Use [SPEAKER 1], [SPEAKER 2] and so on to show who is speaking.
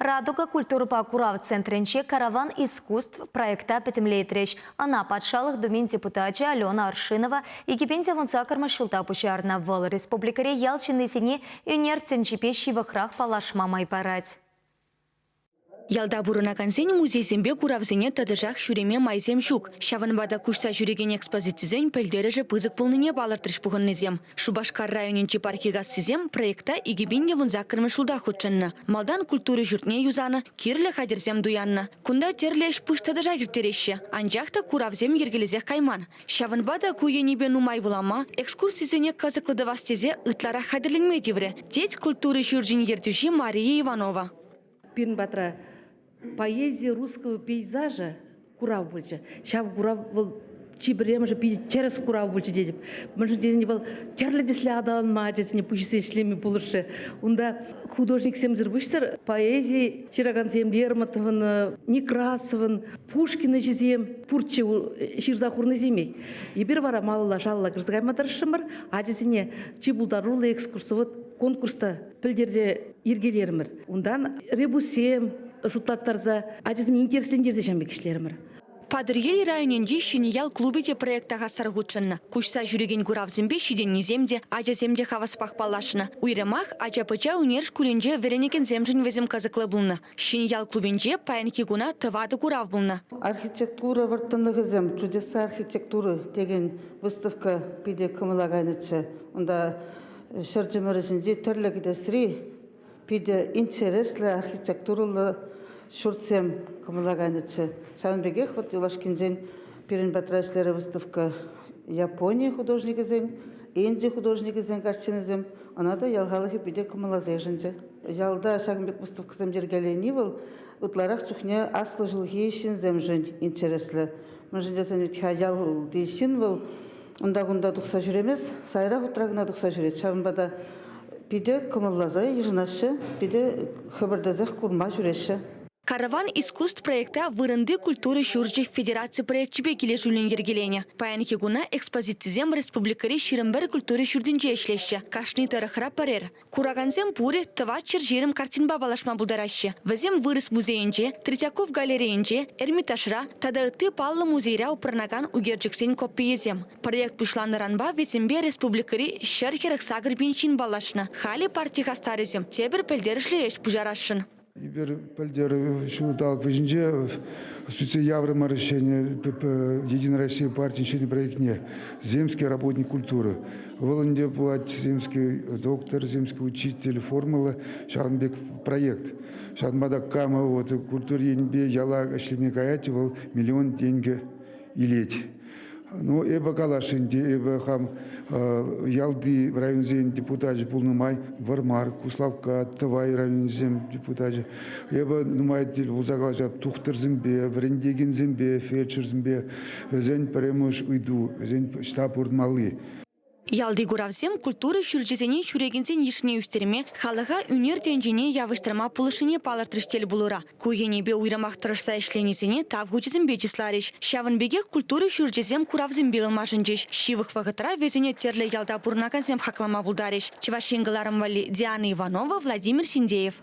[SPEAKER 1] Радуга культурӑпа курав центрӗнче «Караван искусств» проекта пӗтӗмлетрӗҫ. Ӑна Патшалӑх Думин депутачӗ Алена Аршинова 2018 ҫулта пуҫарнӑ. Вӑл республикӑри ял ҫыннисене ӳнер тӗнчипе ҫывӑхрах паллашма май парать.
[SPEAKER 2] Ялта пурӑнакансен музейсемпе куравсене тӑтӑшах ҫӳреме майсем ҫук. Ҫавӑнпа та куҫса ҫӳрекен экспозицисен пӗлтерӗшӗ пысӑк пулнине палӑртрӗҫ пухӑннисем. Шупашкар районӗнчи Пархикассисем проекта 2018-мӗш ҫулта хутшӑннӑ. Малтан культура ҫуртне юсанӑ, кирлӗ хатӗрсем туяннӑ. Кунта тӗрлӗ ӗҫ-пуҫ тӑтӑшах ирттереҫҫӗ. Анчах та куравсем йӗркелесех кайман. Ҫавӑнпа та ку енӗпе нумай вулама, экскурсисене кӑсӑклӑ тӑвас тесе ытларах хатӗрленме тиврӗ, тет культура ҫурчӗн ертӳҫи Мария Иванова.
[SPEAKER 3] Пирӗн патра поэзия русского пейзажа курав пулчӗ. Ҫав курав вӑл чи пӗрремӗшӗ питӗ тӗрӗс курав пулчӗ тетӗп. Мӗншӗн тесен вӑл тӗрлӗ тӗслӗ аталанма ачасене пуҫӗсене ӗҫлеме пулӑшрӗ. Унта художниксемсӗр пуҫсӑр поэзи ҫыракансем Лермонтовӑн, Некрасовӑн, Пушкин ӗҫӗсем пурччӗ ҫырса хурнисемех. Эпир вара малалла шалла кӗрсе кайма тӑрӑшрӑмӑр. Ачасене чи пултаруллӑ экскурсовод конкурс та пӗлтерсе йӗркелерӗмӗр. Унтан ребуссем шутлаттарса ачасене интереслентерсе ҫавӑн пек ӗҫлерӗмӗр.
[SPEAKER 2] Патӑрьел районӗнчи Ҫӗньял клубӗ те проекта хастар хутшӑннӑ. Куҫса ҫӳрекен куравсемпе ҫитӗннисем те, ачасем те хаваспах паллашнӑ. Уйрӑмах ача-пӑча ӳнер шкулӗнче вӗренекенсемшӗн вӗсем кӑсӑклӑ пулнӑ. Ҫӗньял клубӗнче паянхи куна тӑватӑ курав пулнӑ.
[SPEAKER 4] Архитектура вӑрттӑнлӑхӗсем, чудеса архитектуры текен выставка питӗ кӑмӑла кайнӑччӗ. Унта Ҫӗр чӑмӑрӗ ҫинчи тӗрлӗ кӗтесри питӗ интереслӗ архитектурӑллӑ ҫуртсем кӑмӑла кайнӑччӗ. Ҫавӑн пекех вот юлашкинчен пирӗн патра ӗҫлерӗ выставка Япони художникӗсен, Инди художникӗсен картинисем. Ӑна та ял халӑхӗ питӗ кӑмӑлласа йышӑнчӗ. Ялта ҫакӑн пек выставкӑсем йӗркелени вӑл ытларах чухне аслӑ ҫулхи ҫынсемшӗн интереслӗ. Мӗншӗн тесен вӗт-ха ялти ҫын вӑл унта-кунта тухса ҫӳремест, сайра хутра кӑна тухса ҫӳрет. Ҫавӑнпа та питӗ кӑмӑлласа йышӑнаҫҫӗ, питӗ хӗпӗртесех курма ҫӳреҫҫӗ.
[SPEAKER 2] Караван искусств проекта вырӑнти культура ҫурчӗ федераци проекчӗпе килӗшӳллӗн йӗркеленӗ. Паянхи куна экспозицисем республикӑри 21 культура ҫуртӗнче ӗҫлеҫҫӗ. Кашни тӑрӑхра пӗрер. Куракансем пурӗ 420 картинпа паллашма пултараҫҫӗ. Вӗсем Вырӑс музейӗнче, Третьяков галерейинче, Эрмитажра тата ытти паллӑ музейра упранакан ӳкерчӗксен копийӗсем. Проект пуҫланнӑранпа вӗсемпе республикӑри 148 пин ҫын паллашнӑ. Халӗ парти хастарӗсем тепӗр пӗлтерӗшлӗ ӗҫ пуҫарасшӑн.
[SPEAKER 5] Эпир пӗлтӗр ҫулталӑк вӗҫӗнче сӳтсе яврӑмӑр ҫӗнӗ Единая Россия партин ҫӗнӗ проектне «Земский работник культуры». Вӑл ӗнтӗ пулать земский доктор, земский учитель формула, ҫавӑн пек проект. Ҫавӑнпа та кама вот культура енӗпе яла ӗҫлеме каять, вӑл миллион тенкӗ илет. Ну, эпӗ калас ӗнтӗ, эпӗ хам ялти районсен депутачӗ пулнӑ май Вӑрмар, Куславкка, Тӑвай районӗсен депутачӗ. Эпӗ нумай тӗл пулса калаҫап тухтӑрсемпе, вӗрентекенсемпе, фельдшерсемпе. Вӗсен пӗрремӗш ыйту, вӗсен ӑҫта пурӑнмалли.
[SPEAKER 2] Ялти куравсем культура ҫурчӗсене ҫӳрекенсен йышне ӳстерме, халӑха ӳнер тӗнчине явӑҫтарма пулӑшнине палӑртрӗҫ тӗл пулура. Ку енӗпе уйрӑмах тӑрӑшса ӗҫленисене тав хучӗсемпе чысларӗҫ. Ҫавӑн пекех культура ҫурчӗсем куравсемпе ылмашӑнчӗҫ. Ҫывӑх вӑхӑтра вӗсене тӗрлӗ ялта пурӑнакансем хаклама пултарӗҫ. Чӑваш Ен кӑларӑм валли Диана Иванова, Владимир Синдеев.